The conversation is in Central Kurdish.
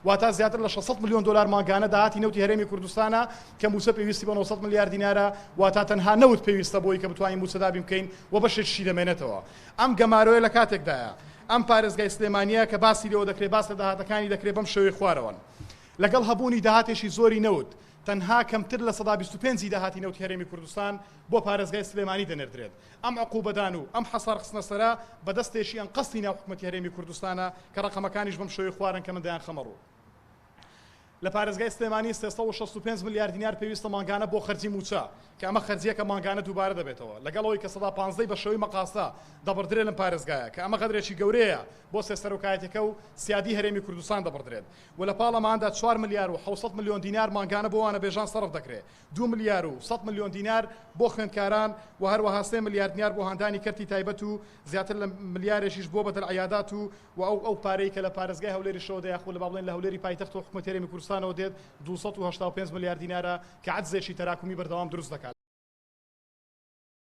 واتا زیاتر لە 600 ملیۆن دۆلار مانگانە داهاتی نەوتی هەرێمی کوردستانە کە مووچە پێویستی بە 900 ملیار دینارە، واتا تەنها نەوت پێویستە بۆی کە بتوانین مووچە دابین بکەین و بەشێکیشی دەمێنێتەوە. ئەم گەمارۆیە لە کاتێکدایە ئەم پارێزگای سلێمانییە کە باسی لێوە دەکرێت باس لە داهاتەکانی دەکرێت بەم شێوەی خوارەوەن لەگەڵ هەبوونی داهاتێکی زۆری نەوت تەنها کەمتر 25% ی داهاتی نەوتی هەرێمی کوردستان بۆ پارێزگای سلێمانی دەنێردرێت. ئەم عقوبەدان و ئەم حەسار خستنە سەرە بە دەستێکی ئەنقەستی ناو حکومەتی هەرێمی کوردستانە کە ڕەقەمەکانیش بەم شێوەی خوارن کە من دەیانخەمە ڕوو. لە پارێزگای سلێمانی 365 ملیار دینار پێویستە مانگانە بۆ خەرجی مووچە، کە ئەمە خەرجییەکە مانگانە دووبارە دەبێتەوە، لەگەڵ ئەوەی کە 15% ی بە شێوەی مەقاسە دەبڕدرێت لەم پارێزگایە، کە ئەمە غەدرێکی گەورەیە بۆ سێ سەرۆکایەتیەکە و سیادی هەرێمی کوردستان دەبڕدرێت و لە پاڵ ئەماندا چوار ملیار و 700 ملیۆن دینار مانگانە بۆ وانەبێژان سەرف دەکرێت. دوو ملیار و سەد ملیۆن دینار بۆ خوێندکاران و هەروەها سێ ملیار دینار بۆ هاندانی کەرتی تایبەت و زیاتر لە ملیارێکیش بۆ بەدەل عیادات و و ئەو ئەو پارەی کە لە پارێزگای هەولێریشەوە دێ یاخود لە با بڵێین لە هەولێری پایتەخت و حکومەتی هەرێمی کوردستانەوە دێت 285 ملیار دینارە کە عەجزێکی تەراکومی بەردەوام دروست دەکات.